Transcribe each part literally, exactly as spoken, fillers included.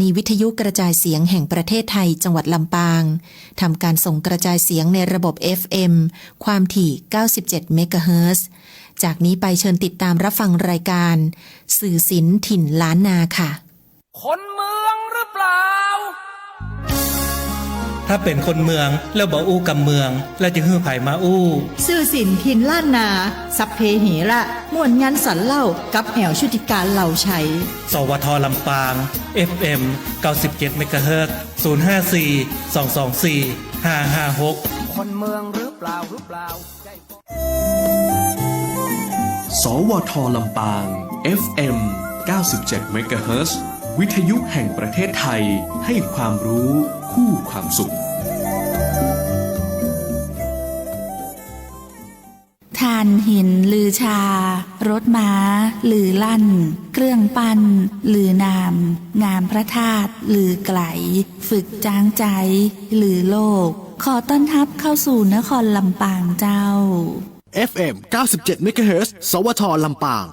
นีวิทยุกระจายเสียงแห่งประเทศไทยจังหวัดลำปาง ทำการส่งกระจายเสียงในระบบ เอฟ เอ็ม ความถี่ เก้าสิบเจ็ด เมกะเฮิรตซ์ จากนี้ไปเชิญติดตามรับฟังรายการ สื่อศิลป์ถิ่นล้านนาค่ะ คนเมืองหรือเปล่า ถ้าเป๋นคนเมืองแล้วบ่อู้กำเมือง แล้วจะหื้อใผมาอู้ สื่อศิลป์ถิ่นล้านนา สัพเพเหระ ม่วนงันสันเล่า กับแอ๋วชุติการ เหล่าไชย สวท ลำปาง เอฟ เอ็ม เก้าสิบเจ็ด เมกะเฮิรตซ์ ศูนย์ ห้า สี่ สอง สอง สี่ ห้า ห้า หก คนเมืองหรือเปล่า หรือเปล่า สวท ลำปาง เอฟ เอ็ม เก้าสิบเจ็ด เมกะเฮิรตซ์ วิทยุแห่งประเทศไทย ให้ความรู้คู่ความสุข ถ่านหินลือชา รถม้าลือลั่น เครื่องปั้นลือนาม งามพระธาตุลือไกล ฝึกจ๊างใจ๊ลือโลก ขอต้อนฮับเข้าสู่นครลำปางเจ้า เอฟ เอ็ม เก้าสิบเจ็ด เมกะเฮิรตซ์ สวท ลำปาง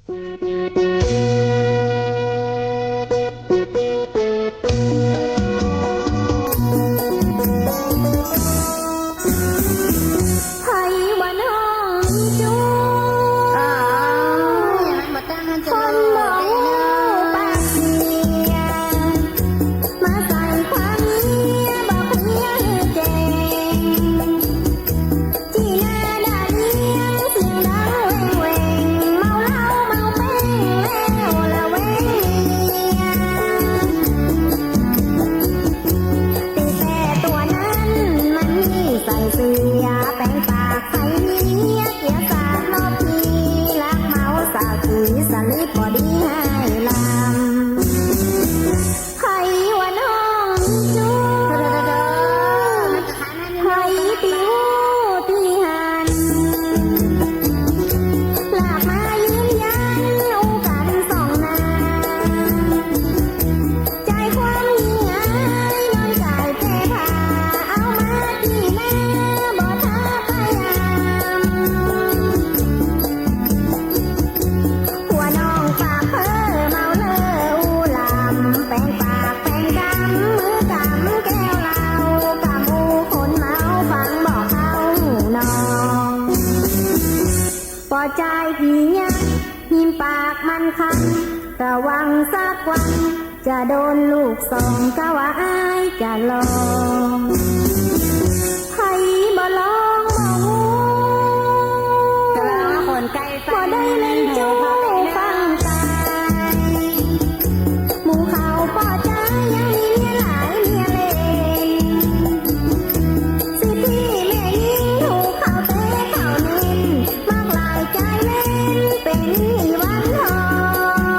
ใผว่าน้องจู๋ อ๋อ อย่างนั้นบ่ต้องหันจะ คนบ่ฮู้ปากเสีย มาใส่ความเมียบ่เคลียร์หื้อแจ้ง ตี้หน้าด่าเลี้ยงเสียงดังเวงเวง เมาเหล้าเมาแป้งแล้วละแวงเมีย ตี้แป้ตั๋วนั้นมันมีใส่เสื้อ แป๋งปากใส่เมีย เกียจสาดลบที ลักเมาสาวสี สลิดบ่ดีให้ลำ ใผว่าน้องจู๋ ใผตี้ฮู้ตี้หัน ลากมายืนยันอู้กั๋นสองหน้า ใจ๋ความยิ่งใหญ่น้อยก๋ายแก้ผ้า เอามาตี้หน้าบ่ทาพยายาม ผัวน้องปากเพ้อเมาเล่ออู้ลำ แป๋งปากแป๋งกำ มือกำแก้วเหล้า กำอู้คนเมาฟังบ่เข้าหูน้อง ปอจายผียักษ์หิมปากมันคัน ระวังสักวัน จะโดนลูกสอง กะว่าอ้ายจะลอง ใผบ่ลองบ่ฮู้ กะว่าคนใก้ฟัง บ่ได้เล่นจู้ฟังตาย หมู่เขาปอจายยังมีเมียหลายเมียเล่น สิทธิแม่ญิงถูกเขาเตะเขาเน้น มักหลายจายเล่นเป๋นวันทอง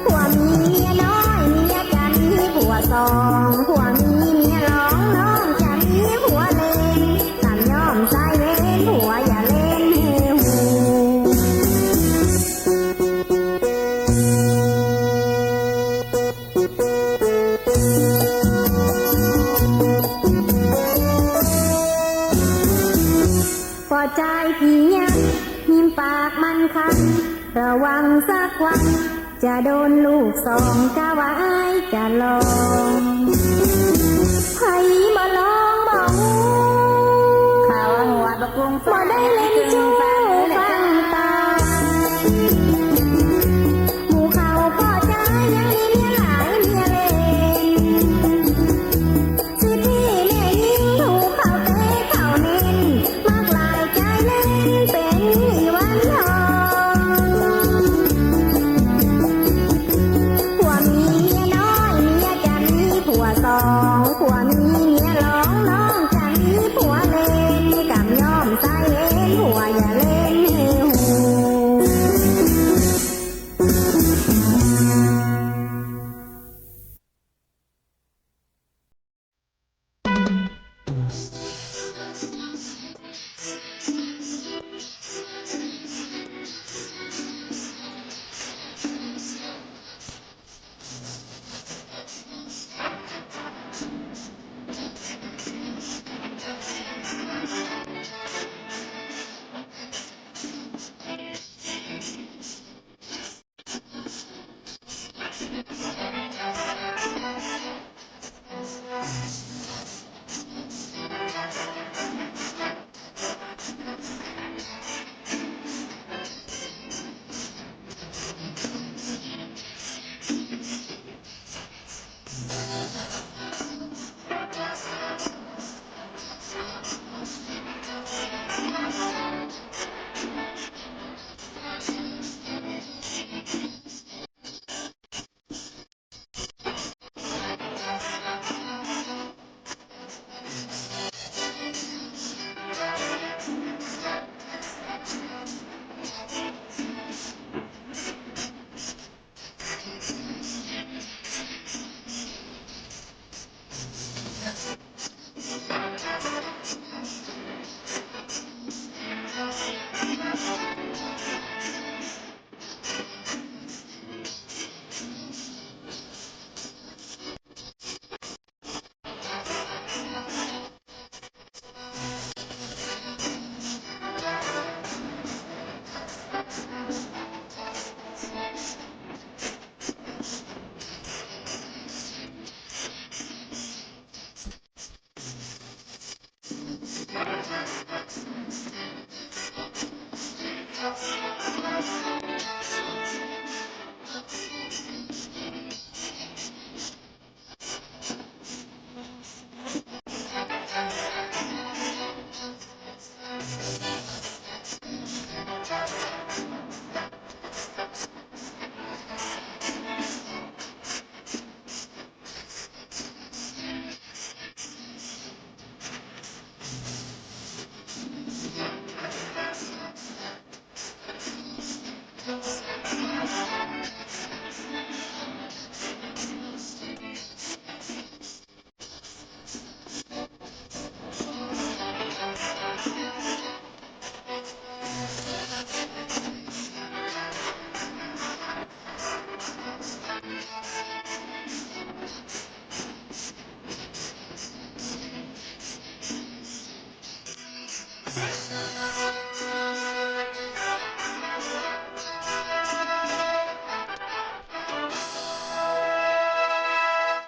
ผัวมีเมียน้อย เมียจะมีผัวสอง ผัวมีเมียรอง น้องจะมีผัวเล่น กำย่อมใส่เวร ผัวอย่าเล่นหื้อฮู้ ปอจายผียักษ์หิมปากมันคัน ระวังสักวัน จะโดนลูกสอง กะว่าอ้ายจะลอง ใผบ่ลองบ่ฮู้ เขาหัวบ่กุ้ง บ่ได้เล่นจู้ฟังตาย หมู่เขาปอจายยังมีเมียหลายเมียเล่น สิทธิแม่ญิงถูกเขาเตะเขาเน้น มักหลายจายเล่นเป๋นวันทอง ผัวมีเมียน้อย เมียจะมีผัวสอง ผัวมีเมียรอง น้องจะมีผัวเล่น กำย่อมใส่เวร ผัวอย่าเล่นหื้อฮู้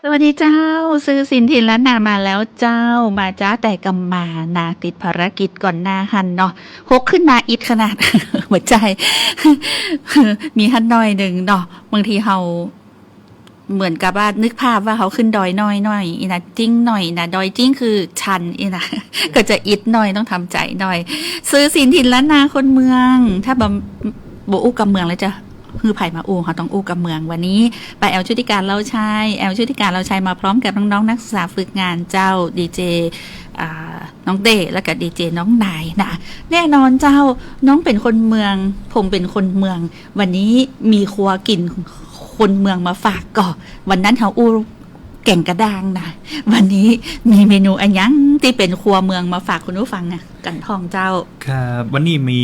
สวัสดีเจ้า ซื้อสินถิ่นล้านนามาแล้วเจ้า มาจ๊ะ แต่กำมานะ ติดภารกิจก่อนหน้าหั้นเนาะ หกขึ้นมาอิดขนาด บ่ใจ้ มีหั้นหน้อยนึ่งเนาะ บางทีเฮา เหมือนกับว่านึกภาพว่าเฮาขึ้นดอยน้อยๆ อี้นะ จิ๊งหน้อยนะ ดอยจิ๊งคือชันอี้นะ ก็จะอิดหน้อย ต้องทำใจ๋หน้อย ซื้อสินถิ่นล้านนาคนเมือง ถ้าบ่ บ่อู้กำเมืองแล้วจะ หื้อใผมาอู้ เฮาต้องอู้กำเมือง วันนี้ ป้าแอ๋วชุติการ เล่าชัย แอ๋วชุติการ เล่าชัย มาพร้อมกับน้องๆ นักศึกษาฝึกงานเจ้า ดีเจ อ่า น้องเต้ แล้วก็ดีเจน้องนายนะ แน่นอนเจ้า น้องเป๋นคนเมือง ผมเป๋นคนเมือง วันนี้มีครัวกิ๋นคนเมืองมาฝากก่อ วันนั้นเฮาอู้แก๋งกะด้างนะ วันนี้มีเมนูอะหยังตี้เป๋นครัวเมืองมาฝากคุณผู้ฟังอะ กั๋นพ่องเจ้า ครับ วันนี้มี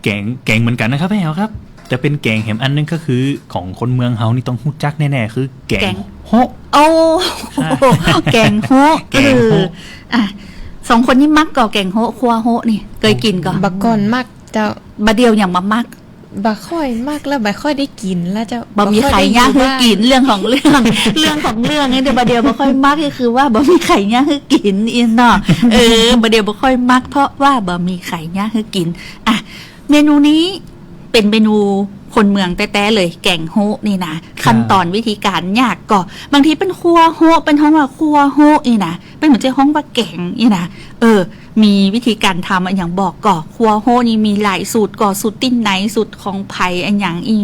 แก๋ง แก๋งเหมือนกั๋นนะครับป้าแอ๋วครับ แต่เป๋นแก๋งแหมอันนึ่งก็คือของคนเมืองเฮานี่ต้องฮู้จักแน่ๆ คือแก๋ง แก๋ง โฮะ โอ้ ใช่ แก๋งโฮะ แก๋งโฮะ เออ อ่ะ สองคนนี้มักก่อแก๋งโฮะ ครัวโฮะนี่ เกยกิ๋นก่อ บ่ก่อนมักเจ้า บ่าเดี่ยวหยังบ่ามัก บ่ค่อยมักแล้ว บ่ค่อยได้กิ๋นแล้วเจ้า บ่มีใผเยียะหื้อกิ๋น บ่ค่อยได้อยู่บ้าน เรื่องของเรื่อง เรื่องของเรื่องนี่ เดี๋ยวบ่าเดี่ยวบ่ค่อยมัก ก็คือว่าบ่มีใผเยียะหื้อกิ๋นอี้เนาะ เออ บ่าเดี่ยวบ่ค่อยมัก เพราะว่าบ่มีใผเยียะหื้อกิ๋น อ่ะ เมนูนี้เป๋นเมนูคนเมืองแต๊ๆ เลย แก๋งโฮะนี่นะ ครับ ขั้นตอนวิธีก๋านยากก่อ บางทีเปิ้นครัวโฮะ เปิ้นฮ้องว่าครัวโฮะอี้นะ เปิ้นบ่ใจ้ฮ้องว่าแก๋งอี้นะ เออ มีวิธีก๋านทำอะหยังบอกก่อ ครัวโฮะนี่มีหลายสูตรก่อ สูตรตี้ไหน สูตรของใผอะหยังอี้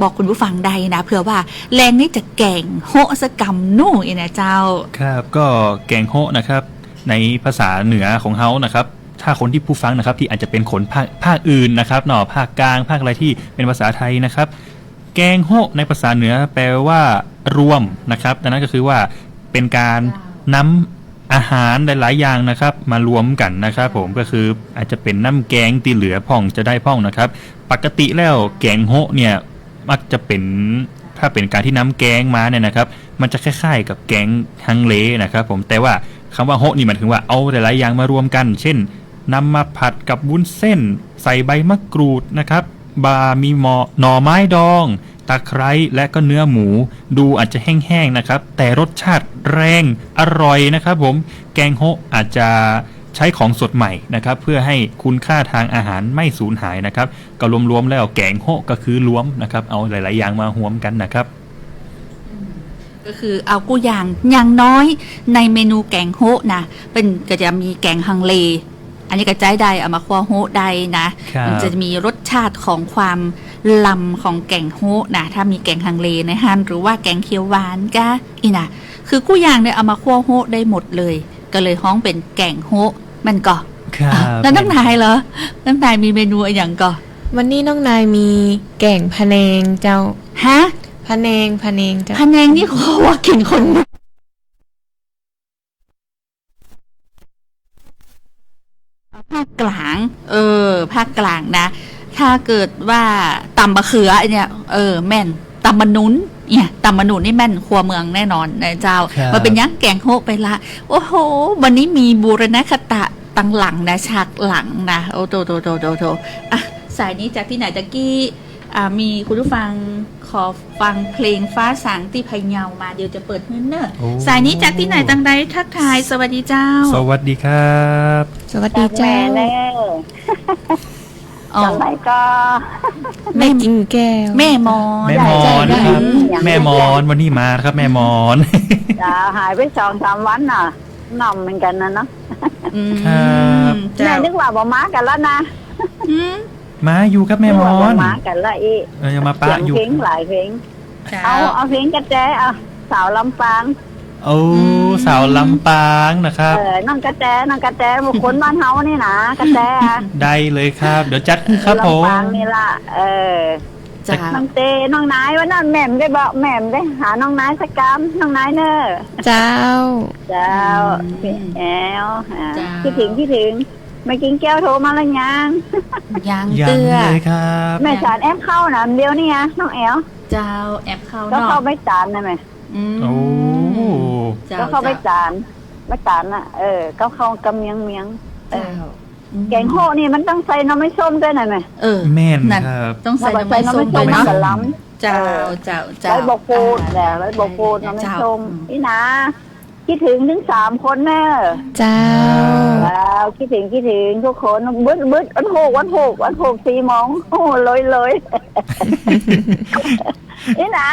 บอกคุณผู้ฟังได้นะ เผื่อว่าแลงนี้จะแก๋งโฮะสักกำหนึ่งอี้นะเจ้า ครับ ก็แก๋งโฮะนะครับ ในภาษาเหนือของเฮานะครับ ถ้าคนตี้ผู้ฟังนะครับ ตี้อาจจะเป๋นคนภาค ภาคอื่นนะครับเนาะ ภาคกลาง ภาคอะไรตี้เป๋นภาษาไทยนะครับ แก๋งโฮะในภาษาเหนือแปลว่ารวมนะครับ ดังนั้นก็คือว่าเป๋นก๋านนำอาหารหลายๆ อย่างนะครับ มารวมกั๋นนะครับผม ก็คืออาจจะเป๋นน้ำแก๋งตี้เหลือพ่องจะได้พ่องนะครับ ปกติแล้วแก๋งโฮะเนี่ย มักจะเป๋น ถ้าเป๋นก๋านตี้นำแก๋งมาเนี่ยนะครับ มันจะคล้ายๆ กับแก๋งฮังเลนะครับผม แต่ว่าคำว่าโฮะนี่หมายถึงว่าเอาหลายๆ อย่างมารวมกั๋น เช่น นำมาผัดกับวุ้นเส้น ใส่ใบมะกรูดนะครับ บ่า มีหมอ หน่อไม้ดอง ตะไคร้ และก็เนื้อหมู ดูอาจจะแห้งๆ นะครับ แต่รสชาติแรง อร่อยนะครับผม แก๋งโฮะอาจจะใช้ของสดใหม่นะครับ เพื่อให้คุณค่าทางอาหารไม่สูญหายนะครับ ก็รวมๆ แล้วแก๋งโฮะก็คือรวมนะครับ เอาหลายๆ อย่างมารวมกั๋นนะครับ ก็คือเอากู้อย่าง อย่างน้อยในเมนูแก๋งโฮะนะ เปิ้นก็จะมีแก๋งฮังเล อันนี้ก็ใจ๊ได้ เอามาครัวโฮะได้นะ ครับ มันจะมีรสชาติของความลำของแก๋งโฮะนะ ถ้ามีแก๋งฮังเลในหั้น หรือว่าแก๋งเขียวหวานกะอี้นะ คือกู้อย่างเนี่ยเอามาครัวโฮะได้หมดเลย ก็เลยฮ้องเป๋นแก๋งโฮะ แม่นก่อ ครับ อ่ะ แล้วน้องนายเหรอ น้องนายมีเมนูอะหยังก่อ วันนี้น้องนายมีแก๋งพะแนงเจ้า ฮะ พะแนง พะแนงเจ้า พะแนงนี่ครัวกิ๋นคน ภาคกลาง เออ ภาคกลางนะ ถ้าเกิดว่าต๋ำบ่าเขือเนี่ย เออ แม่น ต๋ำบ่าหนุนเนี่ย ต๋ำบ่าหนุนนี่แม่นครัวเมืองแน่นอนนะเจ้า ครับ มันเป๋นหยังแก๋งโฮะไปละ โอ้โห วันนี้มีบูรณคตะตังหลังนะ ฉากหลังนะ โอ้โถ โถ โถ โถ โถ อ่ะ สายนี้จากตี้ไหนตะกี้ อ่า มีคุณผู้ฟังขอฟังเพลงฟ้าสางตี้พะเยามา เดี๋ยวจะเปิดหื้อเน่อ โอ้ สายนี้จากตี้ไหนตังใด ทักทาย สวัสดีเจ้า สวัสดีครับ สวัสดีเจ้า แม่เน่อ อ๋อ จังใดก่อ แม่ แม่กิ่งแก้ว แม่มอน แม่มอนครับ ใช่ แม่มอน วันนี้มาครับ แม่มอน จ้า หายไปสองสามวันน่ะ หน่อมเหมือนกั๋นนะเนาะ อืม ครับ เจ้า แม่นึกว่าบ่มากั๋นแล้วนะ อืม มาอยู่ครับแม่มอน นึกว่าบ่มากั๋นละอี้ เออ ยังมาปะอยู่ เสียงเพลงหลายเพลง เจ้า เอา เอาเพลงกระแต เอา สาวลำปาง โอ้ อืม สาวลำปางนะครับ เออ น้องกระแต น้องกระแต คนบ้านเฮานี่นะ กระแต ได้เลยครับ เดี๋ยวจัดให้ครับผม ลำปางนี่ละ เออ เจ้า น้องเต้ น้องนาย วันนั้นแม่บ่ได้บอก แม่บ่ได้หาน้องนายสักกำ น้องนายเน่อ เจ้า เจ้า อืม แอ๋ว อ่า เจ้า คิดถึง คิดถึง แม่กิ่งแก้วโทรมาแล้วยัง ยัง ยัง เตื้อ เลยครับ แม่สารแอปเข้านะ เดี๋ยวนี้อะ น้องแอ๋ว เจ้า แอปเข้า ก็ เนาะ เข้าไปตานนะแม่ อืม โอ้ เจ้า ก็เข้าไป เจ้า ตาน ไปตานน่ะ เออ ก็เข้ากำเมียงเมียง เออ เจ้า อืม แก๋งโฮะนี่มันต้องใส่หน่อไม้ส้มด้วยนะแม่ เออ แม่น นั่น ครับ ต้องใส่หน่อไม้ส้ม ใส่หน่อไม้ส้ม ด้วยเนาะ มันก็ล้ำ เจ้า เออ เจ้า เจ้า ไว้บอกพูด อ่า แหละ ไว้บอกพูด ได้ นะ เจ้า แม่ส้ม อืม อีหนา คิดถึงตึงสามคนเน่อ เจ้า เจ้า คิดถึง คิดถึงกู้คน บึด บึด วันพูก วันพูก วันพูกสี่โมง โอ้ เลย เลย อีหนา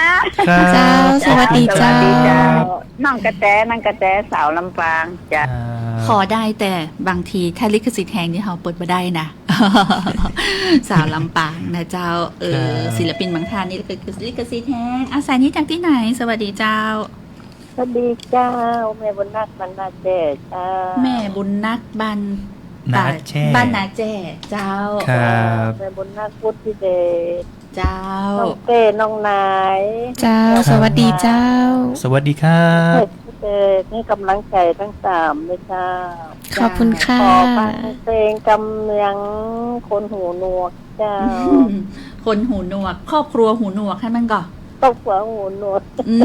ครับ เจ้า สวัสดี สวัสดี เจ้า เจ้า น้องกระแต น้องกระแต สาวลำปาง เจ้า ครับ ขอได้ แต่บางทีถ้าลิขสิทธิ์แฮงนี่เฮาเปิดบ่ได้นะ สาวลำปางนะเจ้า เออ ครับ ศิลปินบางท่านนี่ลิขสิทธิ์แฮง อ่ะ สายนี้จากตี้ไหน สวัสดีเจ้า สวัสดีเจ้า แม่บุญนักบ้านนาแจ้เจ้า แม่บุญนักบ้าน นาแจ้ บ้านนาแจ้เจ้า ครับ แม่บุญนัก พุทธิเดช เจ้า น้องเต้ น้องนาย เจ้า ครับ สวัสดีเจ้า สวัสดีครับ เด็กๆ นี่กำลังใจ๋ตึงสามเลยเจ้า ขอบคุณค่ะ ขอฟังเพลงกำยังคนหูหนวกเจ้า คนหูหนวก ครอบครัวหูหนวก หื้อมันก่อ ครอบครัวหูหนวก อื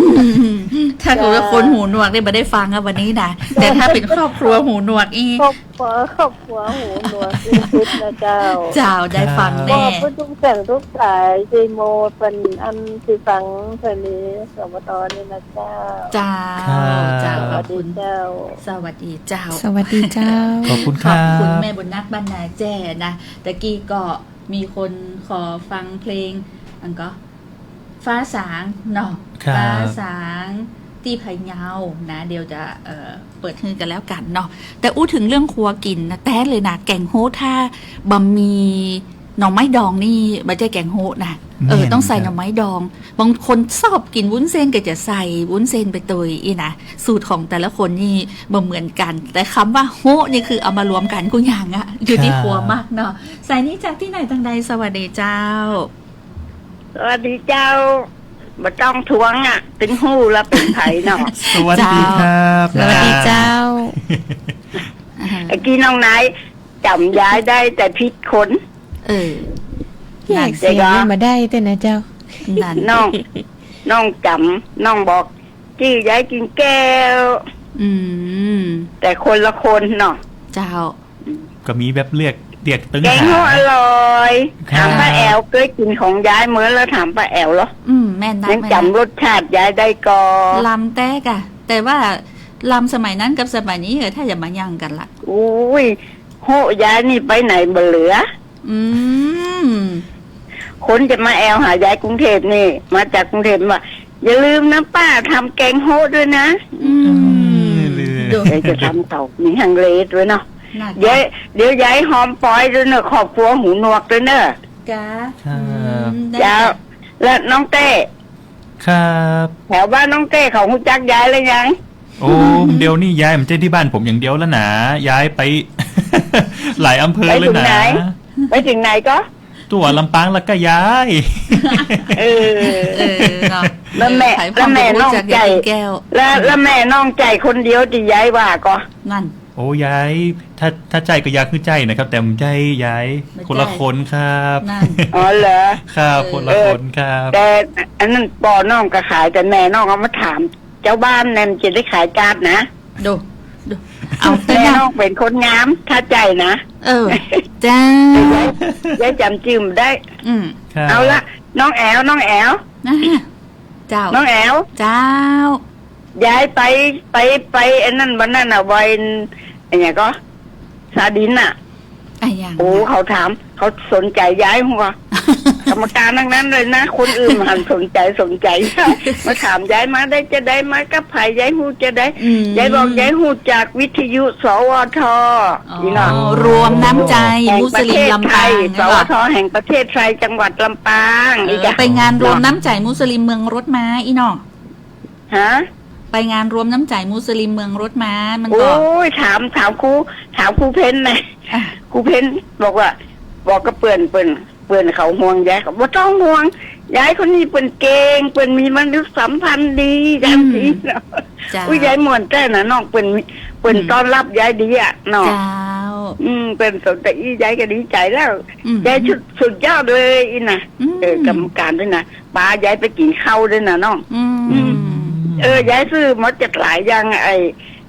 ม ถ้าเกิดว่า เจ้า คนหูหนวกนี่บ่ได้ฟังอะวันนี้นะ แต่ถ้าเป๋นครอบครัวหูหนวกอี้ ครอบครัว ครอบครัวหูหนวกอินทิพย์นะเจ้า เจ้า ได้ฟังแน่ ครับ ขอบคุณทุกเสียงทุกสายตี้โมเปิ้นอันตี้ฟังเทื่อนี้ สวท นี่นะเจ้า เจ้า ครับ เจ้า ขอบคุณ สวัสดีเจ้า สวัสดีเจ้า สวัสดีเจ้า ขอบคุณครับ ขอบคุณแม่บุญนักบ้านนาแจ้นะ ตะกี้ก็มีคนขอฟังเพลง อันก็ ฟ้าสางเนาะ ครับ ฟ้าสางตี้พะเยานะ เดี๋ยวจะ เอ่อ เปิดหื้อกั๋นแล้วกั๋นเนาะ แต่อู้ถึงเรื่องครัวกิ๋นนะ แต๊เลยนะ แก๋งโฮะถ้าบ่มีหน่อไม้ดองนี่บ่ใจ้แก๋งโฮะนะ เออ แม่น ต้องใส่ ครับ หน่อไม้ดอง บางคนชอบกิ๋นวุ้นเส้นก็จะใส่วุ้นเส้นไปตวยอี้นะ สูตรของแต่ละคนนี่บ่เหมือนกั๋น แต่กำว่าโฮะนี่คือเอามารวมกั๋นกู้อย่างอะ อยู่ตี้ ครับ ครัวมากเนาะ สายนี้จากตี้ไหนตางใด สวัสดีเจ้า สวัสดีเจ้า บ่ต้องท้วงอะ ตึงฮู้ละเป๋นใผเนาะ สวัสดีครับ เจ้า สวัสดีเจ้า อ่า เมื่อกี้น้องนายจ๋ำยายได้แต่ผิดคน เออ แยกเสียง นั่น ยังบ่ได้เตื้อนะเจ้า นั่น น้อง น้องจ๋ำ น้องบอก จื้อยายกิ่งแก้ว อืม แต่คนละคนเนาะ เจ้า ก็มีแบบเรียก เรียกตึง แก๋งโฮะ หา อร่อย ครับ ถามป้าแอ๋ว เกยกิ๋นของยายเมินแล้ว ถามป้าแอ๋วเหรอ อืม แม่นได้ ยังจ๋ำรสชาติยายได้ก่อ ลำแต๊ก่ะ แต่ว่าลำสมัยนั้นกับสมัยนี้เหอะ ถ้าจะมาแย่งกั๋นละ อุ้ย โฮะยายนี่ไปไหนบ่เหลือ อืม คนจะมาแอ่วหายายกรุงเทพฯนี่ มาจากกรุงเทพฯว่า "อย่าลืมนะป้า ทำแกงโฮะด้วยนะ" อืม อืม ดู เดี๋ยวจะทำต่อ มีฮังเลด้วยเนาะ น่าจะ เดี๋ยว เดี๋ยวยายหอมปอยด้วยเนอะ ครอบครัวหูหนวกด้วยเนอะ กะ ครับ อืม ได้ เจ้า จ้ะ แล้วน้องเต้ ครับ แถวบ้านน้องเต้เขาฮู้จักยายแล้วยัง โอ้ เดี๋ยวนี้ยายบ่ใจ้ตี้บ้านผมอย่างเดียวแล้วนะ ยายไป หลายอำเภอเลยนะ ไปถึงไหน ไปถึงไหนก็ ตั๋วลำปางแล้วก็ยาย เออ เออ เนาะ แล้วแม่ เออ ใคร แล้วแม่น้องใจ๋ ฟังก็ฮู้จักยายกิ่งแก้ว แล้ว แล้วแม่น้องใจ๋คนเดียวตี้ยายว่าก็ นั่น โอ้ ยาย ถ้า ถ้าใจ้ก็อยากหื้อใจ้นะครับ แต่บ่ใจ้ยาย บ่ใจ้ คนละคนครับ นั่น อ๋อเหรอ ครับ เออ คนละคนครับ เออ แต่อันนั้นป้อน้องก็ขาย แต่แม่น้องเอามาถามเจ้าบ้านแน่ มันจะได้ขายการ์ดนะ ดู ดู เอา แม่น้องเป๋นคนงาม ถ้าใจ้นะ เออ เจ้า ยาย ยายจ๋ำจื้อบ่ได้ อืม ครับ เอาละ น้องแอ๋ว น้องแอ๋ว นะ เจ้า น้องแอ๋ว เจ้า ยายไป ไป ไปอันนั้นวันนั้นน่ะ วัน อันเนี้ยก็ สาดินน่ะ อะหยัง โอ้ น่ะ เขาถาม เขาสนใจ๋ยายหัว กรรมการทั้งนั้นเลยนะ คนอื่นหันสนใจ๋ สนใจ๋ มาถามยายมาได้จะใด มากับใผ ยายฮู้จะใด อืม ยายบอกยายฮู้จากวิทยุ สวท อ๋อ นี่เนาะ รวมน้ำใจ๋ แห่งประเทศไทย มุสลิมลำปาง สวท แห่งประเทศไทย จังหวัดลำปาง เออ นี่จ้ะ ไปงานรวมน้ำใจ๋มุสลิมเมืองรถม้าอี้เนาะ ฮะ ไปงานรวมน้ำใจ๋มุสลิมเมืองรถม้า มันก็ โอ้ย ถาม ถามครู ถามครูเพ็ญนะ อ่ะ ครูเพ็ญบอกว่า บอกกับเปื้อน เปื้อน เปื้อนเขาห่วงยาย เขาบ่ต้องห่วง ยายคนนี้เปื้อนเก่ง เปื้อนมีมนุษยสัมพันธ์ดี อืม จังซี้เนาะ เจ้า อุ๊ย ยายม่วนแต๊นะน้อง เปื้อนมี เปื้อน อืม ต้อนฮับยายดีอะเนาะ เจ้า อืม เปื้อนสนใจ๋อี้ ยายก็ดีใจ๋แล้ว อืม ยายสุด สุดยอดเลยอี้นะ อืม เออ กรรมการด้วยนะ ปายายไปกิ๋นข้าวด้วยนะน้อง อืม อืม เออ ยายซื้อมาจักหลายอย่าง ไอ้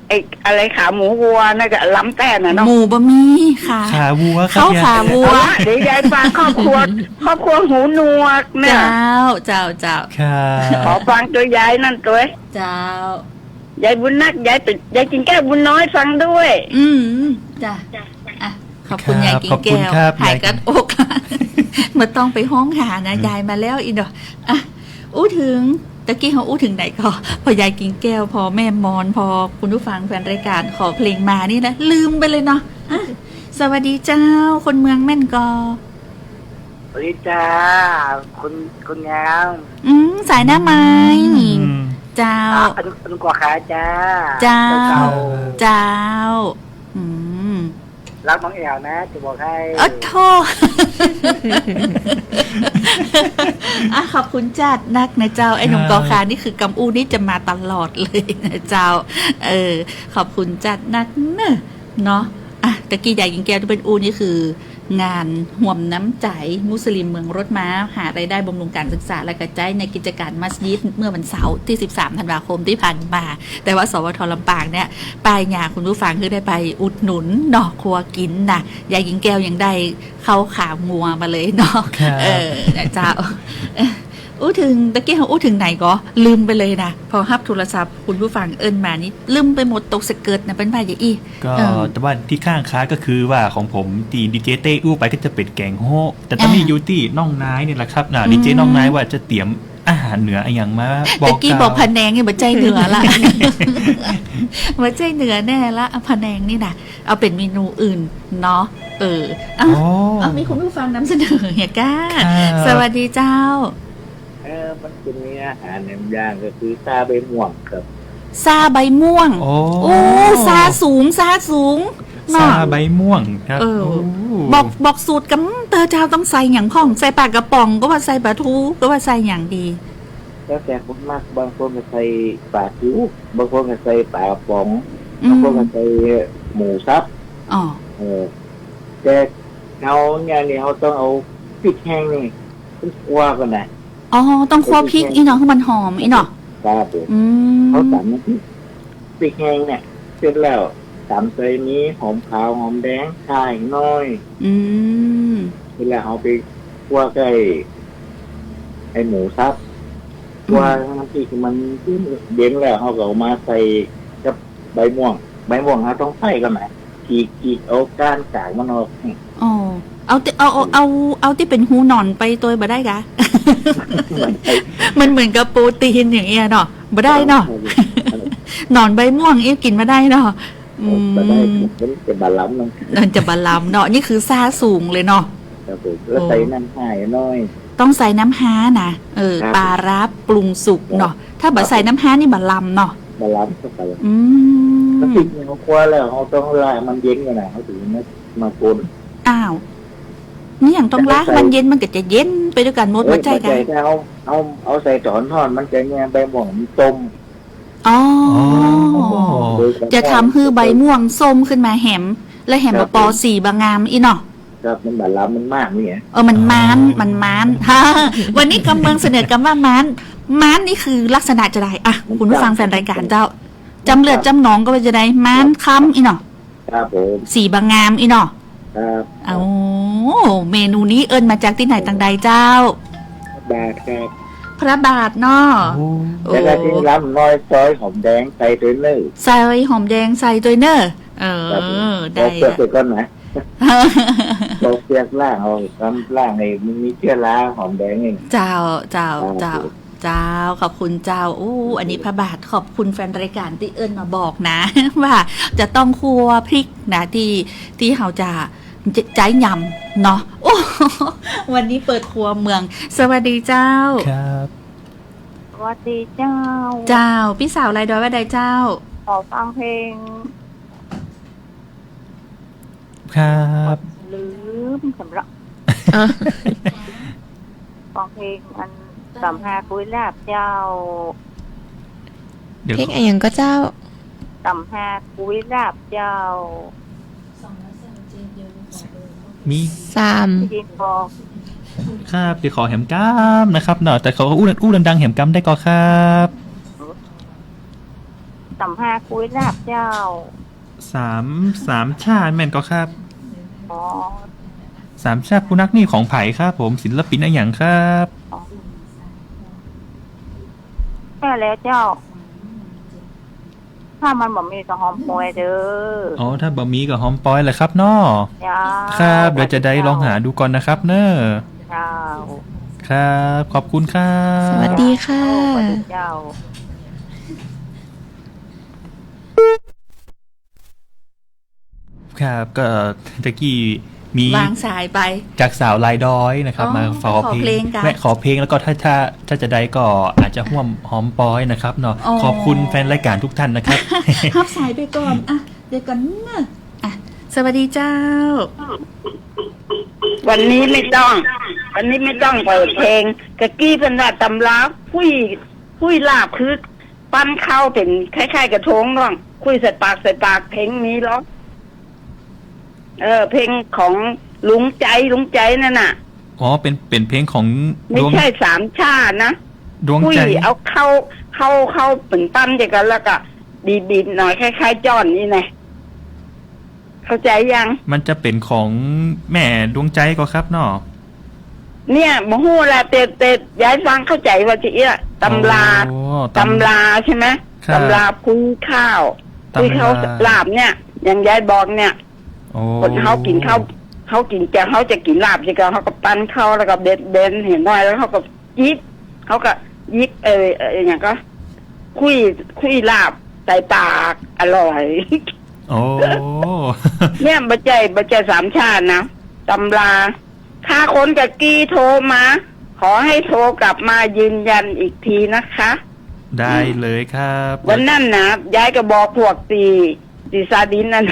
ไอ้อะไรขาหมูวัวนั่นก็ล้ำแต๊น่ะเนาะ หมูบ่มีค่ะ ขาวัวครับ ข้าวขาวัว เอาละ เดี๋ยวยายฝากครอบครัว ครอบครัวหูหนวกเนี่ย เจ้า เจ้า เจ้า ครับ ขอฟังตัวยายนั่นตัวย เจ้า ยายบุญนัก ยายติด ยายกิ่งแก้วบุญน้อยฟังด้วย อืม จ้ะ อ่ะ ขอบคุณ ครับ ยายกิ่งแก้ว ขอบคุณครับ หาย ยาย กั๊ดอก บ่ต้องไปฮ้องหานะ อืม ยายมาแล้วอีกเนาะ อ่ะ อู้เถิง ตะกี้เฮาอู้เถิงไหนก่อ พอยายกิ่งแก้ว พอแม่มอน พอคุณผู้ฟังแฟนรายการขอเพลงมานี่นะ ลืมไปเลยเนาะ อ่ะ สวัสดีเจ้า คนเมืองแม่นก่อ สวัสดีจ้า คน คนงาม อืม สายหน้าไม้ อืม เจ้า อ่ะ อนุ อนุกรณ์ขาจ้า เจ้า เจ้า เจ้า อืม รักน้องแอ๋วนะ จะบอกให้ โอ้โธ่ อ่ะ ขอบคุณจัดนักนะเจ้า ไอ้หนุ่ม ครับ กอคานี่คือกำอู้นี่จะมาตลอดเลยนะเจ้า เออ ขอบคุณจัดนักเนอะ เนาะ อ่ะ ตะกี้ยายกิ่งแก้วตี้เปิ้นอู้นี่คือ งานฮวมน้ำใจ๋มุสลิมเมืองรถม้า หารายได้บำรุงการศึกษา แล้วก็ใจ๊ในกิจการมัสยิดเมื่อวันเสาร์ตี้สิบสามธันวาคมตี้ผ่านมา แต่ว่า สวท ลำปางเนี่ย ป้ายยาคุณผู้ฟังคือได้ไปอุดหนุนเนาะ ครัวกิ๋นนะ ยายกิ่งแก้วยังได้ข้าวขางัวมาเลยเนาะ ครับ เออ นะเจ้า เออ อู้เถิง ตะกี้เฮาอู้เถิงไหนก่อ ลืมไปเลยนะ พอฮับโทรศัพท์คุณผู้ฟังเอิ้นมานี่ ลืมไปหมด ตกสะเกิดนะ เปิ้นว่าอย่างอี้ ก็ เออ แต่ว่าตี้ค้างคาก็คือว่าของผมตี้ดีเจเต้อู้ไปก็จะเป๋นแก๋งโฮะ แต่ต๋อนนี้ อ่า อยู่ตี้น้องนายนี่แหละครับ น่ะ อืม ดีเจน้องนายว่าจะเตรียมอาหารเหนืออะหยังมาบอก ตะกี้บอก กล่าว พะแนงนี่บ่ใจ้เหนือละ บ่ใจ้เหนือแน่ละ อ่ะ พะแนงนี่นะ เอาเป๋นเมนูอื่นเนาะ เออ เอ้า อ๋อ เอ้า มีคุณผู้ฟังนำเสนอเหียก้า ครับ สวัสดีเจ้า เออ มันจะมีอาหารหนึ่งอย่างก็คือซาใบม่วงครับ ซาใบม่วง โอ้ โอ้ ซาสูง ซาสูง เนาะ ซาใบม่วงครับ เออ โอ้ บอก บอกสูตรกำเตอร์เจ้า ต้องใส่หยังพ่อง ใส่ป๋ากระป๋องก็ว่า ใส่ป๋าทูก็ว่า ใส่หยังดี แล้วแต่คนมัก บางคนก็ใส่ป๋าทู บางคนก็ใส่ป๋ากระป๋อง อืม บางคนก็ใส่หมูสับ อ๋อ เออ แต่เฮาเนี่ย นี่เฮาต้องเอาพริกแห้งนี่ ต้องคั่วก่อนนะ อ๋อ ต้องคั่วพริก พริกแห้ง อี้เนาะ หื้อมันหอมอี้เนาะ ครับผม อืม เฮาต๋ำน้ำพริก พริกแห้งเนี่ย เสร็จแล้วต๋ำใส่มีหอมขาว หอมแดง ข่าน้อย อืม เสร็จแล้วเฮาไปคั่วกับไอ้หมูสับ อืม คั่วน้ำพริกมันเย็นแล้ว เฮาก็เอามาใส่กับใบม่วง ใบม่วงเฮาต้องใส่ก่อนนะ ฉีก ฉีกเอาก้านกลางมันออก อ๋อ เอาตี้ เอา เอา เอา เอาตี้เป๋นฮูหนอนไปตวยบ่ได้กา มันเหมือนกับโปรตีนอย่างเงี้ยเนาะ บ่ได้เนาะ ครับ หนอนใบม่วงอี้กิ๋นบ่ได้เนาะ อืม บ่ได้ มันจะบ่ล้ำเนาะ มันจะบ่ล้ำเนาะ นี่คือซาสูงเลยเนาะ ครับผม แล้วใส่น้ำฮ้าน้อย ต้องใส่น้ำฮ้านะ เออ ครับ ป๋าร้าปรุงสุกเนาะ ครับ ถ้าบ่ใส่น้ำฮ้านี่บ่ล้ำเนาะ บ่ล้ำ ครับ อืม น้ำพริกเนี่ยเฮาคั่วแล้ว เฮาต้องรอมันเย็นก่อนนะ เฮาถึงมา มาคน อ้าว นี่หยังต้องรอมันเย็น มันก็จะเย็นไปตวยกั๋นหมด เออ บ่ใจ้กา บ่ใจ้ ถ้าเอา เอา เอาใส่ต๋อนฮ้อน มันจะเนี่ย ใบม่วงมันส้ม อ๋อ อ๋อ จะทำหื้อใบม่วงส้มขึ้นมาแหม และแหม ครับ บ่ปอ สีบ่งามอี้เนาะ ครับ มันบ่ล้ำ มันมานเนี่ย เออ มันมาน อ๋อ มันมาน วันนี้กำเมืองเสนอกำว่ามาน มานนี่คือลักษณะจะใด อ่ะ มัน คุณผู้ฟังแฟนรายการเจ้า จำเลือดจำหนองก็ว่าจะใด มานคล้ำอี้เนาะ ครับผม สีบ่งามอี้เนาะ ครับ โอ้ เมนูนี้เอิ้นมาจากตี้ไหนตางใดเจ้า พระบาทครับ พระบาทเนาะ โอ้ โอ้ แล้วก็ตี้ล้ำน้อยซอยหอมแดงใส่ตวยเน้อ ใส่หอมแดงใส่ตวยเน้อ เออ ครับผม ได้ ปอกเปลือก อะ เสียก่อนนะ ปอกเปลือกล้างเอา กำล้างไอ้มันมีเจื้อราหอมแดงนี่ เจ้า เจ้า ครับ เจ้า ผม เจ้า ขอบคุณเจ้า โอ้ อันนี้พระบาท ขอบคุณแฟนรายการตี้เอิ้นมาบอกนะ ว่าจะต้องคั่วพริกนะ ตี้ ตี้เฮาจะ ใจ๊ยำเนาะ โอ้ วันนี้เปิดครัวเมือง สวัสดีเจ้า ครับ สวัสดีเจ้า เจ้า ปี้สาวลายดอยว่าใดเจ้า ขอฟังเพลง ครับ ลืมสำหรับ เออ ฟังเพลงอันต๋ำฮากุยลาบเจ้า เดี๋ยว เพลงอะหยังก่อเจ้า ต๋ำฮากุยลาบเจ้า มี สาม ได้ยินบ่ ครับ เดี๋ยวขอแหมกำนะครับเนาะ แต่ขออู้ อู้ดังๆ แหมกำได้ก่อครับ ต๋ ามห้า คุยลาบเจ้า สาม สามช่าแม่นก่อครับ อ๋อ สามช่าผู้นักนี่ของใผครับผม ศิลปินอะหยังครับ อ๋อ แม่แล้วเจ้า ถ้ามันบ่มีก็หอมปอยเด้อ อ๋อ ถ้าบ่มีก็หอมปอยแหละครับเนาะ เจ้า ครับ เดี๋ยวจะได้ลองหาดูก่อนนะครับเนาะ เจ้า ครับ ขอบคุณครับ สวัสดีค่ะ สวัสดีเจ้า ครับ ก็ตะกี้มี วางสายไป จากสาวลายดอยนะครับ อ๋อ มาขอเพลง มาขอเพลงกัน แวะขอเพลง แล้วก็ถ้า ถ้า ถ้าจะได้ก็อาจจะฮ่วมหอมปอยนะครับเนาะ อ๋อ ขอบคุณแฟนรายการทุกท่านนะครับ ฮับสายไปก่อน อ่ะ เดี๋ยวก่อนเนอะ อ่ะ สวัสดีเจ้า วันนี้ไม่ต้อง วันนี้ไม่ต้องเปิดเพลง กะกี้เปิ้นว่าตำราคุย คุยลาบคือ ปั้นข้าวเป๋นคล้ายๆ กระทงน้อง คุยใส่ปากใส่ปาก เพลงนี้ลอ เออ เพลงของลุงใจ๋ ลุงใจ๋นั่นน่ะ อ๋อ เป๋น เป๋นเพลงของ ไม่ใช่สามช่านะ ดวงใจ๋ คุยเอาข้าว ข้าว ข้าวเป๋นปั้นเดียวกัน แล้วก็บีบๆ หน่อย คล้ายๆ จ้อนนี่นะ เข้าใจ๋ยัง มันจะเป๋นของแม่ดวงใจ๋ก่อครับเนาะ เนี่ย บ่ฮู้ละ แต่ แต่ยายฟังเข้าใจ๋ว่าจะเอี้ย ตำรา อ๋อ ตำ ตำราใช่ไหม ครับ ตำราคุยข้าว ตำรา คุยข้าวลาบเนี่ย อย่างยายบอกเนี่ย โอ้ คนเฮากิ๋นข้าว เฮากิ๋น จะ เฮาจะกิ๋นลาบสิ ก็เฮาก็ปั้นข้าว แล้วก็เบน เบนให้หน่อย แล้วเฮาก็หยิบ เฮาก็หยิบ เอ่อ เอ่อ อะหยังก็ คุย คุยลาบใส่ปาก อร่อย โอ้ เนี่ย บ่ใจ้ บ่ใจ้สามช่านะ ตำรา ถ้าคนกะกี้โทรมา ขอให้โทรกลับมายืนยันอีกทีนะคะ ได้เลยครับ วันนั้นนะ ยายก็บอกพวกตี้ ตี้สาดินนั่น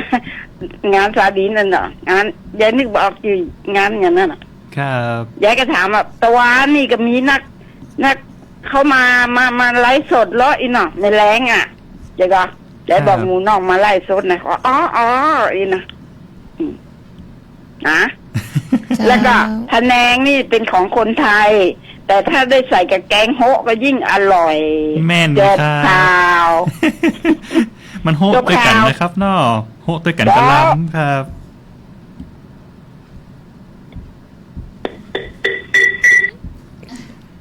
งานสาดินนั่นน่ะ งาน ยายนึกบ่ออกจื้องานอย่างนั้นน่ะ ครับ ยายก็ถามว่า ตะวานี่ก็มีนัก นักเข้ามา มา มาไลฟ์สดเหรออีหนอ แม่แลงอะ ยายก็ ยายบอก ครับ หมู่น้องมาไลฟ์สดนะ อ๋อ อ๋อ อ๋อ อีหนอ อืม นะ เจ้า แล้วก็พะแนงนี่เป๋นของคนไทย แต่ถ้าได้ใส่กับแกงโฮะก็ยิ่งอร่อย แม่น จบ ครับ ข่าว มันโฮะ จบ ตวยกั๋น ข่าว นะครับเนาะ โฮะตวยกั๋น เจ้า กะลำครับ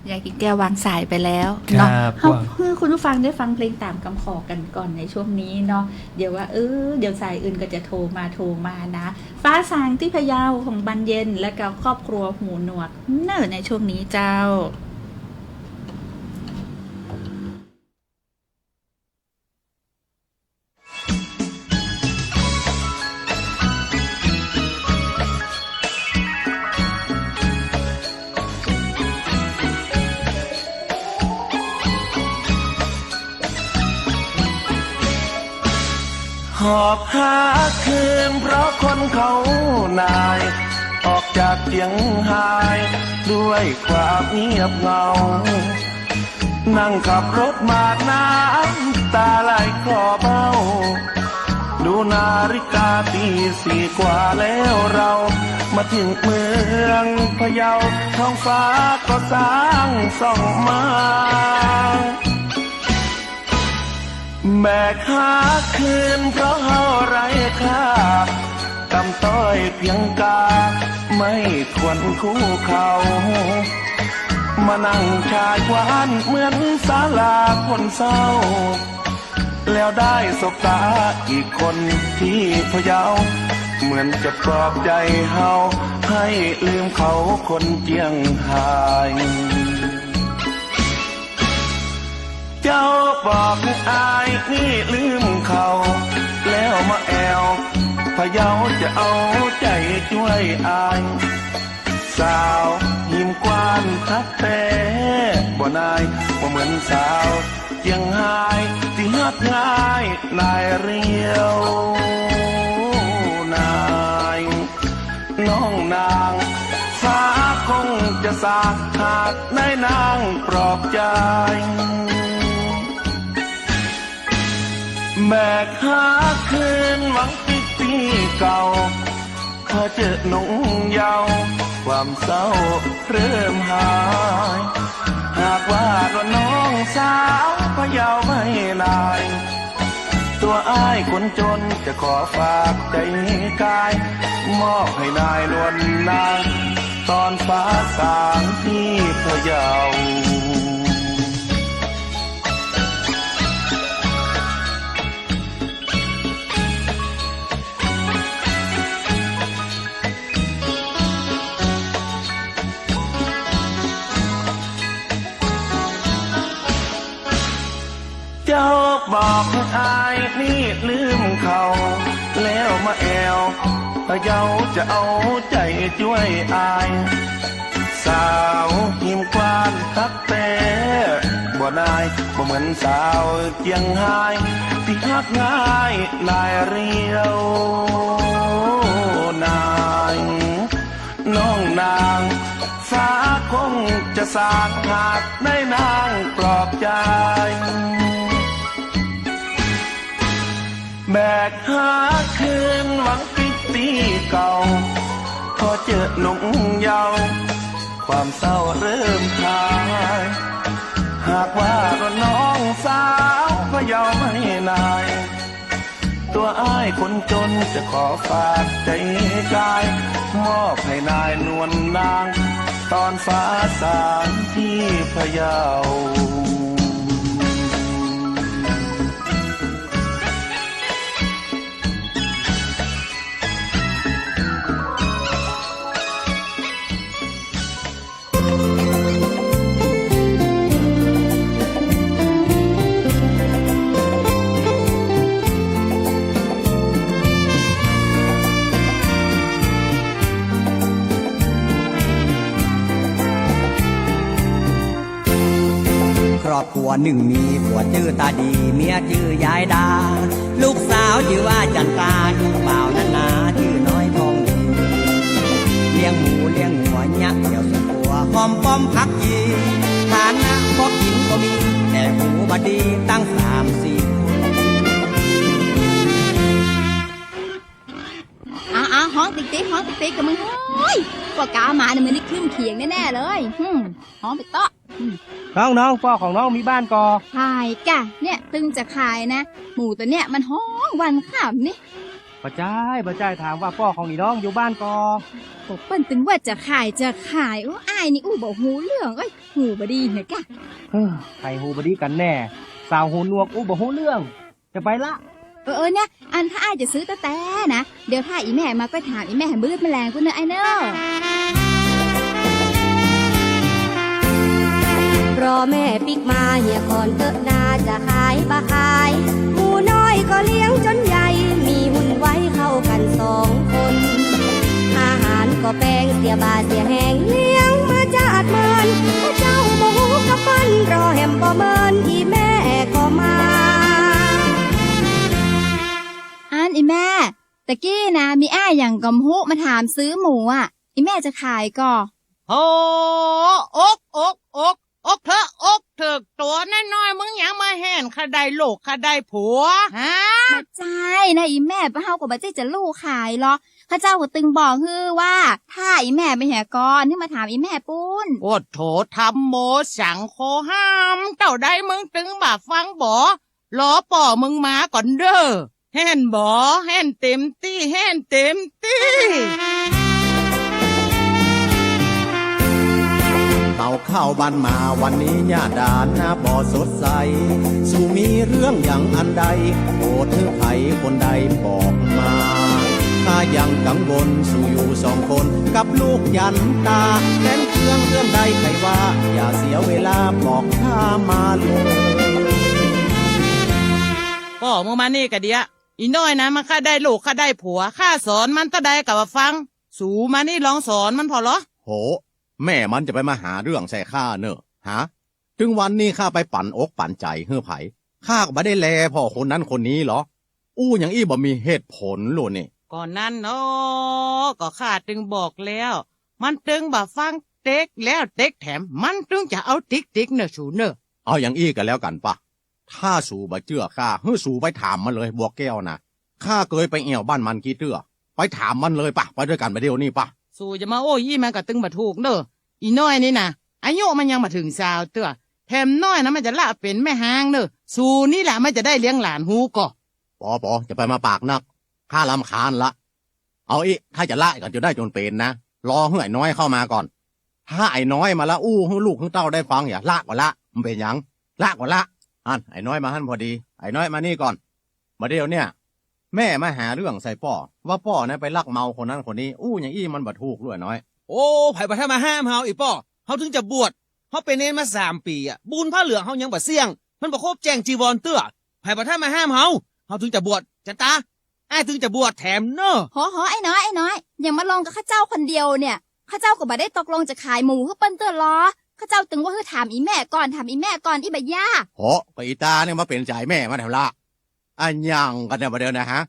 ยายกิ่งแก้ววางสายไปแล้วเนาะ ครับ เฮา ว่า หื้อคุณผู้ฟังได้ฟังเพลงต๋ามกำขอกั๋นก่อนในช่วงนี้เนาะ เดี๋ยวว่า เออ เดี๋ยวสายอื่นก็จะโทรมา โทรมานะ ฟ้าสางตี้พะเยาของบรรเย็น และก็ครอบครัวหูหนวกเน่อในช่วงนี้เจ้า หอบหาคืนเพราะคนเขาหน่าย ออกจากเจียงฮายด้วยความเงียบเหงา นั่งขับรถมาน้ำตาไหลคลอเบ้า ดูนาฬิกาตีสี่กว่าแล้วเรา มาถึงเมืองพะเยา ท้องฟ้าก็สางส่องมา แบกหาคืนเพราะเฮาไร้ค่า ต่ำต้อยเพียงกา ไม่ควรคู่เขา มานั่งชายควานเหมือนศาลาคนเศร้า แล้วได้สบตาอีกคนที่พะเยา เหมือนจะปลอบใจเฮา ให้ลืมเขาคนเจียงฮาย เจ้าบอกให้อ้ายนี่ลืมเขา แล้วมาแอ่วพะเยาจะเอาใจ๋จ้วยอ้าย สาวหิมกว้านคักแต๊บ่นาย บ่เหมือนสาวเจียงฮายตี้ฮักง่ายนายเรียวนาย น้องนางฟ้าคงจะสา หากนายนางปลอบใจ๋ แบกหาคืนหวังปิ๊กปี้เก่า พอเจอหนุ่มเยาว์ความเศร้าเริ่มหาย หากว่าน้องสาวพะเยาไม่นาย ตัวอ้ายคนจนจะขอฝากใจกาย มอบให้นายนวลนาง ตอนฟ้าสางที่พะเยา เจ้าบอกให้อ้ายนี่ลืมเขา แล้วมาแอ่วพะเยา จะเอาใจ๋จ้วยอ้าย สาวหิมกว้านฮักแต๊บ่นาย บ่เหมือนสาวเจียงฮาย ตี้ฮักง่ายนายเรียวนาย น้องนางฟ้าคงจะสาง หากได้นางปลอบใจ๋ แบกหาคืนหวังปิ๊กตี้เก่า พอเจอหนุ่มเยาว์ ความเศร้าเริ่มคลาย หากว่าน้องสาวพะเยาไม่นาย ตัวอ้ายคนจนจะขอฝากใจ๋กาย มอบให้นายนวลนาง ตอนฟ้าสางที่พะเยา ครอบครัวนึ่งมี ผัวจื้อต๋าดี เมียจื้อยายดา ลูกสาวจื้อว่าจั๋นตา ลูกบ่าวนั้นนาจื้อน้อยทองดี เลี้ยงหมูเลี้ยงงัวเยียะ เกี่ยวสวนครัวหอมป้อมผักชี ฐานะพอกิ๋นก็มี แต่หูบ่ดีตั้งสามสี่คน อ้าวๆ ฮ้องติ๊กๆ ฮ้องติ๊กๆ กะมึง โอ๊ย ป้อก๊ามาเนี่ย มื้อนี้ขึ้นเขียงแน่ๆ เลย หึ่ม ฮ้องไปเต๊อะ อืม น้องๆ ป้อของน้องมีบ้านก่อ ขายก่ะ เนี่ย ตึงจะขายนะ หมูตั๋วเนี่ยมันฮ้องวันค่ำนี่ บ่ใจ้ บ่ใจ้ ถามว่าป้อของอีน้องอยู่บ้านก่อ โอ้ เปิ้นตึงว่าจะขาย จะขาย โอ้ อ้ายนี่อู้บ่ฮู้เรื่อง เอ้ย หูบ่ดีเหียก่ะ เฮ้อ ใผหูบ่ดีกั๋นแน่ สาวหูหนวกอู้บ่ฮู้เรื่อง จะไปละ เออ เออ เนี่ย อันถ้าอ้ายจะซื้อแต๊ๆ นะ เดี๋ยวถ้าอี่แม่มาก้อยถามอี่แม่หื้อมืดมาแลงปู้นเน่ออ้ายเน่อ เพราะแม่ปิ๊กมาเหียก่อนเต๊อะนา จะขายบ่ขาย หมูน้อยก็เลี้ยงจ๋นใหญ่ มีหุ้นไว้เข้ากั๋นสองคน อาหารก็แปงเสียบ่าเสียแฮง เลี้ยงมาจาดเมิน ถ้าเจ้าบ่ฮู้กับเปิ้น รอแหมบ่เมิน อี่แม่ก็มา อันอี่แม่ ตะกี้นะ มีอ้ายหยังก็บ่ฮู้มาถามซื้อหมูอะ อี่แม่จะขายก่อ โห อก อก อก อกเถิก อกเถิก ตั๋วน้อยๆ มึงยังบ่หันค่าได้ลูกค่าได้ผัว ฮะ บ่ใจ้นะอี่แม่ ป้อเฮาก็บ่ใจ้จะลู่ขายหรอก ข้าเจ้าก็ตึงบอกหื้อว่า ถ้าอี่แม่ไปเหียก่อน หื้อมาถามอี่แม่ปู้น โอโถ ธัมโม สังโฆ ห้ามเต้าใด มึงตึงบ่ฟังบ่ รอป้อมึงมาก่อนเน่อ หันบ่ หันเต๋มตี้ หันเต๋มตี้ เต้าเข้าบ้านมาวันนี้หน้าต๋าหน้าบ่สดใส สูมีเรื่องหยังอันใด โปรดหื้อใผคนใดบอกมา ข้ายังกังวลสูอยู่สองคนกับลูกจั๋นตา แก๋นเครื่องเรื่องใดใผว่า อย่าเสียเวลาบอกข้ามาเลย ป้อมึงมานี่กะเดี๋ยว อี่น้อยนะ มันค่าได้ลูกค่าได้ผัว ข้าสอนมันเต้าใดก็บ่ฟัง สูมานี่ลองสอนมันผ่อลอ โห แม่มันจะไปมาหาเรื่องใส่ข้าเน่อ ฮะ ตึงวันนี้ข้าไปปั๋นอกปั๋นใจ๋หื้อใผ ข้าก็บ่ได้แลผ่อคนนั้นคนนี้หรอ อู้หยังอี้บ่มีเหตุผลโลนี่ ก็นั้นเนาะ ก็ข้าตึงบอกแล้ว มันตึงบ่ฟัง เต๊กแล้วเต๊กแถม มันตึงจะเอาติ๊กๆ เน่อสูเน่อ เอาหยังอี้ก็แล้วกั๋นปะ ถ้าสูบ่เจื้อข้า หื้อสูไปถามมันเลย บัวแก้วนะ ข้าเกยไปแอ่วบ้านมันกี้เตื้อ ไปถามมันเลยปะ ไปด้วยกั๋นบ่าเดี่ยวนี้ปะ สูจะมาโอ้อี้มันก็ตึงบ่ถูกเน่อ อี่น้อยนี่นะ อายุมันยังบ่เถิงซาวเตื้อ แถมน้อยนะมันจะละเป๋นแม่ฮ้างเน่อ สูนี่แหละมันจะได้เลี้ยงหลานฮู้ก่อ ปอ ปอ จะไปมาปากนัก ข้ารำคาญละ เอาอี้ ถ้าจะละกั๋นจนได้จนเป๋นนะ รอหื้อไอ้น้อยเข้ามาก่อน ถ้าไอ้น้อยมาละอู้หื้อลูกหื้อเต้าได้ฟังอย่า ละก็ละ มันเป๋นหยัง ละก็ละ อั้น ไอ้น้อยมาหั้นพอดี ไอ้น้อยมานี่ก่อน บ่าเดี่ยวเนี่ย แม่มาหาเรื่องใส่ป้อ ว่าป้อนะไปลักเมาคนนั้นคนนี้ อู้อย่างอี้มันบ่ถูกลูกไอ้น้อย โอ้ ใผบ่าต้านมาห้ามเฮา อีป้อ เฮาถึงจะบวช เฮาเป๋นเณรมาสามปี๋อะ บุญผ้าเหลืองเฮายังบ่เสี้ยง มันบ่ครบแจ้งจีวรเตื้อ ใผบ่าต้านมาห้ามเฮา เฮาถึงจะบวช จันตา อ้ายถึงจะบวชแถมเน่อ หอ หอ ไอ้น้อย ไอ้น้อย อย่ามาลองกับข้าเจ้าคนเดียวเนี่ย ข้าเจ้าก็บ่ได้ตกลงจะขายหมูหื้อเปิ้นเตื้อลอ ข้าเจ้าตึงว่าหื้อถามอี่แม่ก่อน ถามอี่แม่ก่อน อี้บ่าย่า หอ ก็อี่ตาเนี่ยมาเป๋นใจ๋แม่มันแถมละ อะหยังกั๋นเนี่ยบ่าเดี่ยวนะฮะ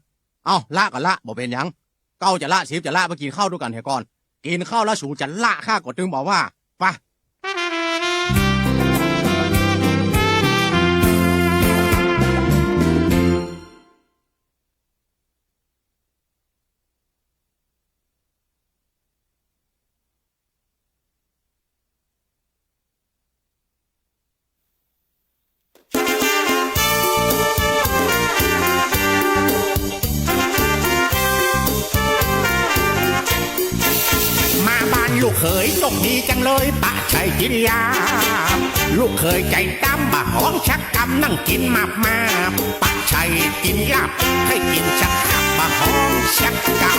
เอ้า ละก็ละ บ่เป๋นหยัง เก้าจะละ สิบจะละ ไปกิ๋นข้าวดูกั๋นเหียก่อน กิ๋นข้าวแล้วสูจะละข้าก็ตึงบ่าว่า ไป มาบ้านลูกเขยโชคดีจังเลย ปะชัยกิ๋นลาบ ลูกเขยใจ๋ดำบ่ฮ้องสักกำ นั่งกิ๋นมาบมาบ ปะชัยกิ๋นลาบ ใค่กิ๋นสักคำ บ่ฮ้องสักกำ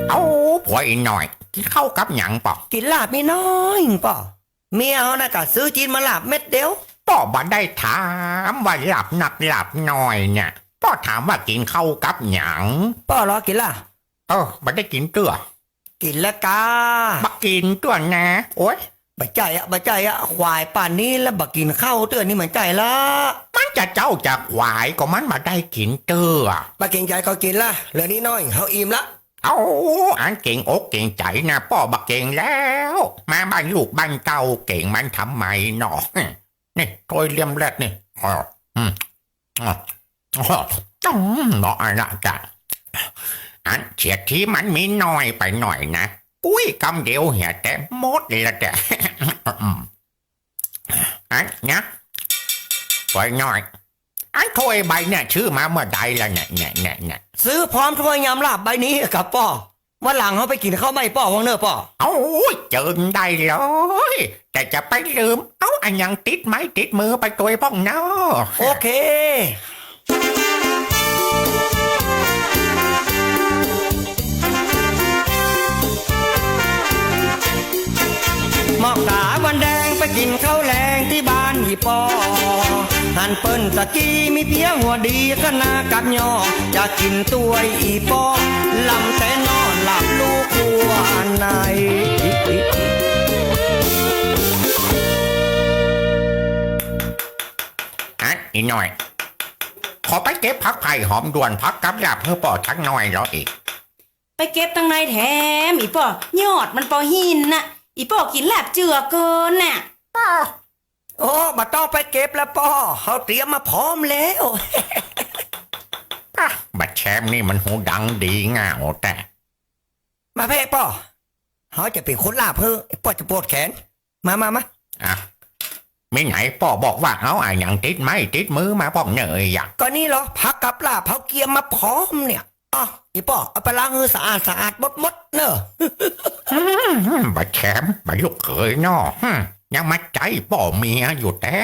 เอ้า ป้อน้อย กิ๋นข้าวกับหยังป้อ กิ๋นลาบมีน้อยป้อ เมียเฮาน่ะก็ซื้อจีนมาลาบเม็ดเดียว ป้อบ่ได้ถามว่าลาบนักลาบน้อยเนี่ย ป้อถามว่ากิ๋นข้าวกับหยัง ป้อลอกิ๋นละ เออ บ่ได้กิ๋นเตื้อ กิ๋นแล้วกา บ่กิ๋นเตื้อนะ โอ๊ย บ่ใจ้อะ บ่ใจ้อะ ขวายป่านนี้แล้วบ่กิ๋นข้าวเตื้อนี่มันใจ้ละ มันจะเจ้าจะขวายก็มันบ่ได้กิ๋นเตื้อ บ่เก๋งใจ๋ก็กิ๋นละ เหลือนิดน้อย เฮาอิ่มละ เอ้า อันเก๋งอกเก๋งใจ๋นะ ป้อบ่เก๋งแล้ว มาบ้านลูกบ้านเต้าเก๋งมันทำไมเนาะ นี่ถ้วยเลี่ยมแรกนี่ อ๋อ อืม อ๋อ อ๋อ อืม เนาะ อันน่ะจ้ะ อันเสียทีมันมีน้อยไปหน่อยนะ กุ้ยกำเดียวเหียแต่หมดเลยละแต่ อืม อันนะ ป้อน้อย อันถ้วยใบเนี่ยซื้อมาเมื่อใดละเนี่ย เนี่ย เนี่ย เนี่ย ซื้อพร้อมถ้วยยำลาบใบนี้กับป้อ วันหลังเฮาไปกิ๋นข้าวใบ้ป้อพ่องเน่อป้อ เอ้า เจิญได้เลย แต่จะไปลืมเอาอะหยังติดไม้ติดมือไปตวยพ่องเน่อ โอเค หมอกต๋าวันแดงไปกิ๋นข้าวแลงตี้บ้านอี่ป้อ หันเปิ้นตะกี้มีเพียงหัวดี คะน้ากับยอ จะกิ๋นตวยอี่ป้อ ลำแต่นอนหลับลูกหัวใน อัน อี่น้อย ขอไปเก็บผักไผ่หอมด่วน ผักกับลาบหื้อป้อสักหน่อยลออีก ไปเก็บตังในแถม อี่ป้อ ยอดมันปอหินน่ะ อี่ป้อกิ๋นลาบเจือเกินน่ะ ป้อ โอ้ บ่ต้องไปเก็บละป้อ เฮาเตรียมมาพร้อมแล้ว ป้า บ่าแชมนี่มันหูดังดีง่าวแต่ มาเพ่ป้อ เฮาจะเป๋นคนลาบหื้อ ป้อจะปวดแขน มา มา มา อ่ะ มีไหนป้อบอกว่าเอาอะหยังติดไม้ติดมือมาพ่องเน่ออะ ก็นี่ลอ ผักกับลาบเฮาเกียมมาพร้อมเนี่ย อ้าว อี่ป้อ เอาไปล้างหื้อสะอาดสะอาดหมดหมดเน่อ อืม บ่าแชม บ่าลูกเขยเนาะ อืม ยังมาใจ้ป้อเมียอยู่แต๊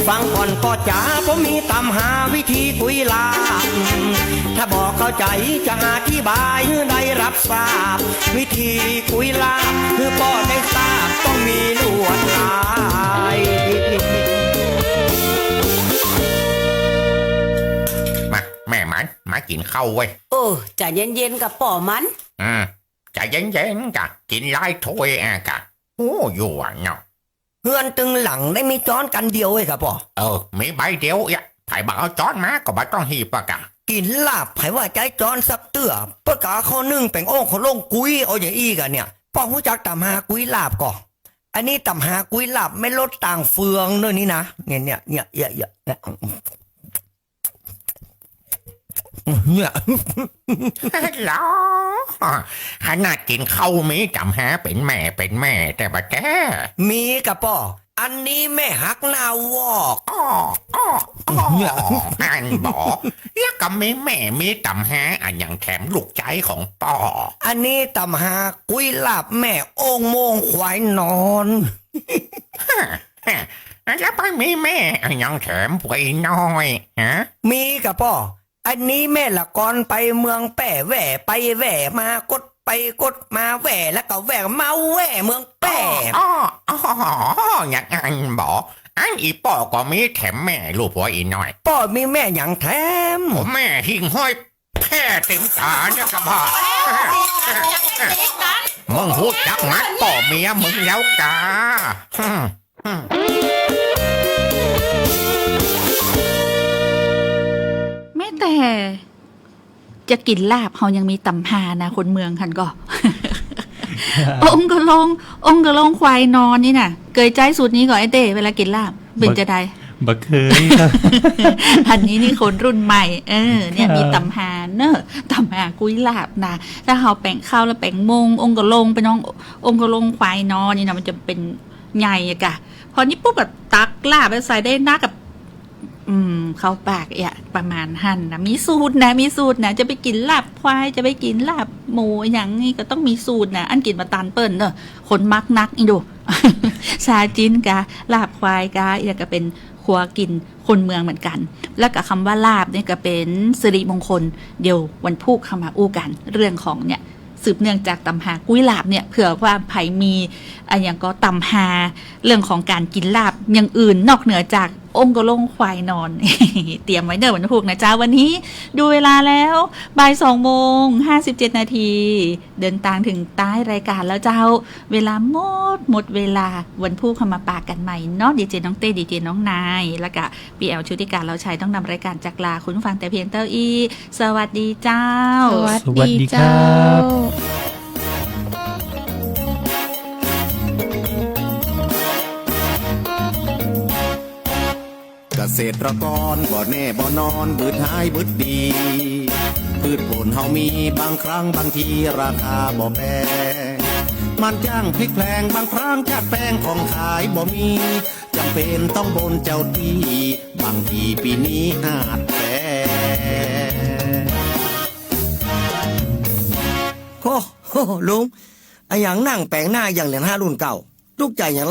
ฟังก่อนป้อจ๋า ผมมีตำหาวิธีกุยลาบ ถ้าบ่เข้าใจ๋จะอธิบายหื้อได้รับทราบ วิธีกุยลาบหื้อป้อได้ทราบต้องมีลวดลาย มา แม่หมาน มากิ๋นข้าวเว้ย เออ ใจ๋เย็นๆ ก่อป้อหมาน อืม ใจ๋เย็นๆ ก่อ กิ๋นหลายถ้วยอะก่อ โอ้ อยู่อะเนาะ เฮือนตึงหลังได้มีจ๊อนกั๋นเดียวเว้ยก่อป้อ เออ มีใบเดียวเอี้ย ใผบ่เอาจ๊อนมาก็บ่ต้องหีบอะก่อ กิ๋นลาบใผว่าใจ๊จ๊อนสักเตื้อ เปิ้นก็เอาข้าวนึ่งแป๋งโอ่งข้าวโล่งกุยเอาอย่างอี้ก่อเนี่ย ป้อฮู้จักตำหากุยลาบก่อ อันนี้ตำหากุยลาบแม่นรสต่างเฟืองเน่อนี่นะ เนี่ย เนี่ย เนี่ย เนี่ย เนี่ย อื เนี่ย ฮัลโหล ขนาดกิ๋นข้าวมีตำฮาเป๋นแม่เป๋นแม่แต๊บ่าแต๊ มีก่ะป้อ อันนี้แม่ฮักหน้าวอก อ้อ อ้อ อ้อ เนี่ย อันบ่ แล้วก็มีแม่มีตำฮาอะหยังแถมลูกใจ๊ของป้อ อันนี้ตำฮากุ้ยลาบแม่โอ่งโม่งควายนอน ฮะ ฮะ แล้วไปมีแม่อะหยังแถมปวยน้อย ฮะ มีก่ะป้อ อันนี้แม่ละกอนไปเมืองแป้แว่ ไปแว่มา กดไปกดมาแว่ แล้วก็แว่มาแว่เมืองแป้ อ้อ อ้อ อ้อ อย่างอั้นบ่ อั้นอี่ป้อก็มีแถมแม่ลูกปวยน้อย ป้อมีแม่หยังแถม แม่หิ่งห้อยแผ่เต็มต๋าเนี่ยก่ะบ่า มึงฮู้จักมัดป้อเมียมึงแล้วก่า แม้แต่จะกิ๋นลาบเฮายังมีตำฮานะ คนเมืองหั้นก่อ ครับ โอ่งกะโลง โอ่งกะโลงควายนอนนี่น่ะ เกยใจ๊สูตรนี้ก่อไอ้เต้ เวลากิ๋นลาบ เป๋นจาใด บ่เกยครับ อันนี้นี่คนรุ่นใหม่ เออ เนี่ย ครับ มีตำฮาเนอะ ตำฮากุ้ยลาบนะ ถ้าเฮาแป๋งข้าวแล้วแป๋งโม่ง โอ่งกะโลง ไปน้อง โอ่งกะโลงควายนอนนี่นะ มันจะเป๋น ใหญ่อะก่ะ พอนี้ปุ๊บก็ตักลาบไปใส่ได้นักกับ อืม เข้าปากเอะ ประมาณหั้นนะ มีสูตรนะ มีสูตรนะ จะไปกิ๋นลาบควาย จะไปกิ๋นลาบหมูอะหยังนี่ก็ต้องมีสูตรนะ อั้นกิ๋นบ่ตันเปิ้นเนอะ คนมักนักนี่ดู ซาจิ๊นกา ลาบควายกา เยียะก็เป๋นครัวกิ๋นคนเมืองเหมือนกั๋น แล้วก็กำว่าลาบนี่ก็เป๋นสิริมงคล เดี๋ยววันพูกเข้ามาอู้กั๋น เรื่องของเนี่ย สืบเนื่องจากตำฮากุ้ยลาบเนี่ย เผื่อว่าใผมีอะหยังก็ตำฮา เรื่องของก๋านกิ๋นลาบอย่างอื่นนอกเหนือจากโอ่งกะโลงควายนอน เตรียมไว้เน่อวันพูกนะเจ้า วันนี้ดูเวลาแล้ว บ่ายสองโมงห้าสิบเจ็ดนาที เดินตางเถิงต๊ายรายก๋านแล้วเจ้า เวลาหมด หมดเวลา วันพูกเข้ามาปะกั๋นใหม่เนาะ ดีเจน้องเต้ ดีเจน้องนาย แล้วก็ ปีแอล ชุติการ เล้าชัย ต้องนำรายก๋านจากลาคุณผู้ฟังแต่เพียงเต้าอี้ สวัสดีเจ้า สวัสดีเจ้า สวัสดีครับ เกษตรกรบ่แน่บ่นอน บืดหายบืดดี พืชผลเฮามี บางครั้งบางทีราคาบ่แปง มันจ้างพลิกแพลง บางครั้งจัดแปงของขายบ่มี จ๋ำเป๋นต้องบ่นเจ้าตี้ บางทีปี๋นี้อาจแปง โอ้โห ลุง อะหยังนั่งแป๋งหน้าอย่างเหรียญห้ารุ่นเก่า ตุ๊กใจ๋หยัง